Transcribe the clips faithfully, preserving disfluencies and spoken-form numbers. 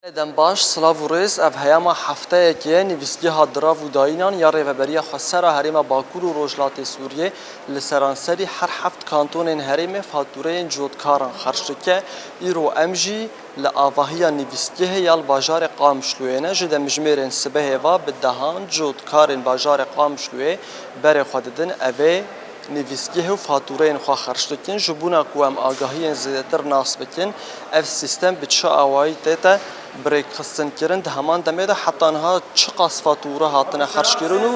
Dem baş, silav û rêz. Ev heyama hefteyekê ye, nivîsgeha dirav û dayînan ya Rêveberiya Xwesera Herêma Bakur û Rojhilatê Sûriyê li seranserî her heft kantonên herêmê fatûreyên cotkaran xerc dike. Îro em jî li avahiya nivîsgehê ya li bajarê Qamişloyê ne. Ji demjimêrên sibehê ve bi dehan cotkarên bajarê Qamişloyê berê xwe didin. Ev ê nivîsgehê û fatûreyên xwe xerc dikin. Ji bona ku em agahiyên zêdetir nas bikin, ev sîstem bi çi awayî tête birêkxistinkirin, di heman demê de heta niha çiqas fatûre hatine xerckirin û,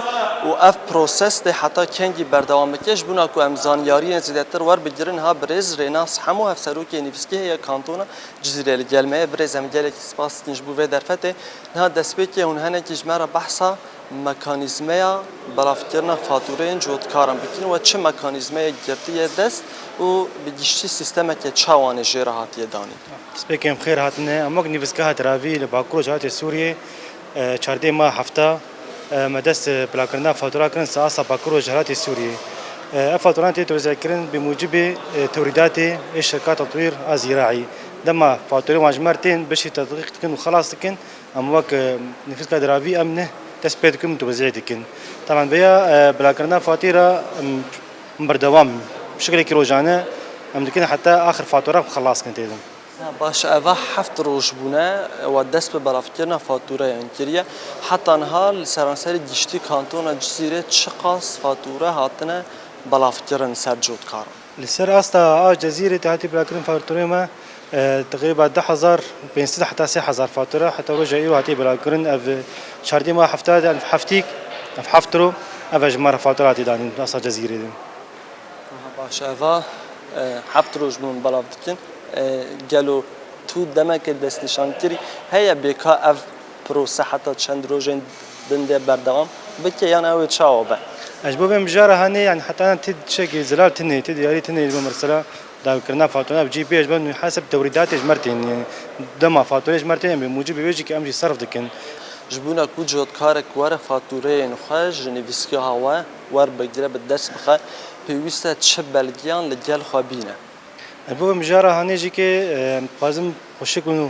û ev proses dê heta kengî berdewam bike. Ji bona ku em zanyariyên zêdetir werbigirin, ha birêz Rênas Hemo, hevserokê nivîsgehê ya Kantona Cizîrê li gel me ye. Birêz, em gelekî spas dikin ji bo vê derfetê. Niha destpêkê hûn henekî ji me re behsa mekanîzmeya belavkirina fatûreyên cotkaran bikin we çi mekanîzmeyek girtiye dest û bi giştî sîstemeke çawanê jê re hatiye danîn? Destpêkê em xêr hatine. Em wek nivîsgeha diravî li Bakur Rojhilatê Sûriyê, e, çardeh meha hefta, e, me dest, e, bilakirina fatûra kirin ser asta Bakur Rojhilatê Sûriyê. E, ev fatûran tê tewzîkirin bi mucibê, e, tewrîdatê ê şirka Tetwîr a Zîraî. Dema fatûrê wan ji me re tên, bişî tedqîq dikin û xelas dikin. Em wek, e, nivîska diravî em ne dest pê dikin, tewzî dikin. Taban vêya, e, bilakirina fatîra, em, em berdewam, şiklekî rojane em dikin heta axir fatura xwe xelas kin tê de. Ya baş, eva heft roj bûne, ewa dest bi belavkirina fatûreyan kiriye. Heta niha li seranserî giştî kantona Cizîrê çiqas fatûre hatine belavkirin ser cotkaran? Li ser asta a Cezîrê te hatî belakirin faturê me, e, teqrîba du hezar pênc sed heta sê hezar fatura heta roja îro hatî belakirin. Ev çardeh meha hefta de, ev heftîk, ev heft ro, ev e ji me re fatura hatî danîn asta Cezîrê de. Aha, baş, eva, e, heft roj bûn belav dikin. E, gelo tu demeke destnîşan kirî heye bêka ev prose heta çend rojên din de berdewam bike, yan ew ê çawa be? Ez ji bo vê mijara hanê, yani heta ti tiştekî zelal tune, ti diyarî tune, ji bo mesela dawîkirina fatura bi cî pê, ji bo heseb tewrîdatê ji me re tên, yani dema faturê ji me re tên, em bi mucibê wê jî ki em jî serf dikin. Ji bona ku cotkarek were fatureyên xwe ji nivîsgeha we werbigire, bi dest bixe, pêwîst e çi belgeyan li gel xwe bîne? Ji bo vê mijara hanê jî ki, e, em dixwazin xweşik û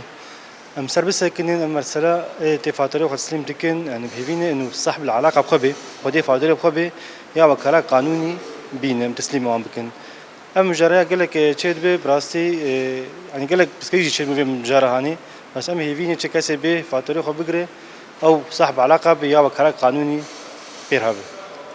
em ser bisekinin, em mesela, ê, tê faturê xwe teslîm dikin, yani bi hêvî ne, û sahib li alaqa bi xwe bê, xwedê faturê bi xwe bê, ya wekala qanûnî bîne, em teslîmê wan bikin. Ev mijaraya gelek, e, çê dibe, bi rastî, e, yani gelek piskirî jî çê dibe vê mijara hanê. Bes em hêvî ne çi kesê bê faturê xwe bigire, ew sahib alaqa be ya wekala qanûnî pê re be.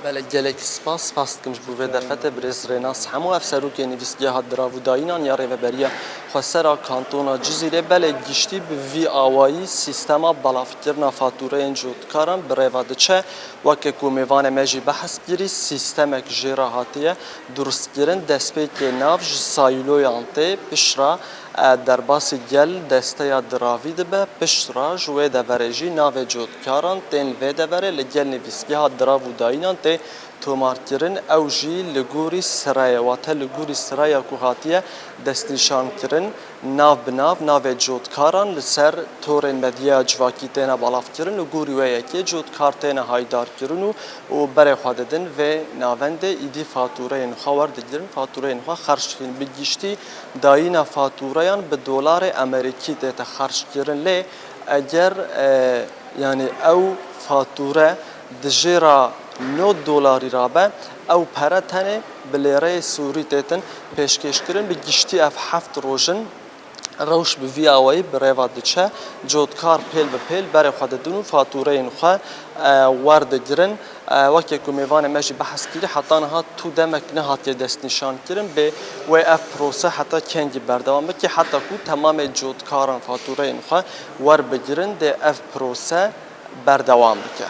Belê, gelekî spas, spas dikim ji bo vê derfetê birêz Rênas Hemo, ev serokê nivîsgeha dirav û dayînan ya Rêveberiya Xwesera Kantona Cizîrê. Belê, giştî bi vî awayî sîstema belavkirina fatûreyên cotkaran bi rêva diçe. Weke ku mêvanê me jî behs kirî, sîstemek jê re hatiye durustkirin. Destpêkê nav ji sîloyan tê, piştre, e, derbasî gel desteya diravî dibe, piştre ji wê deverê jî navê cotkaran tên li vê deverê li gel nivîsgeha dirav û dayînan tê tomarkirin, ew jî li gorî sirayê, wate li gorî siraya ku hatiye destnîşankirin, nav bi nav navê cotkaran li ser torên medya civakî têne belavkirin. Li gorî wê yekê cotkar têne haydarkirin û, û berê xwe didin vê navendê, îdî fatûreyên xwe werdigirin, fatûreyên xwe xerc dikin. Bi giştî dayîna fatûreyan bi dolarê Amerîkî tête xerckirin. Lê eger, e, yanî ew fatûre di jêra nod dolarî re be, ew pere tenê bi lêreyê sûrî têtin pêşkêşkirin. Bi giştî ev heft roj in rewş bi vî awayî bi rêva diçe. Cotkar pêl bi pêl berê xwe didin û fatûreyên xwe, e, werdigirin. E, weke ku mêvanê me jî behs kirî, heta niha tu demek nehatiye destnîşankirin. Bê wê ev prose heta kengî berdewam bike, heta ku temamê cotkaran fatûreyên xwe werbigirin, dê ev prose berdewam bike.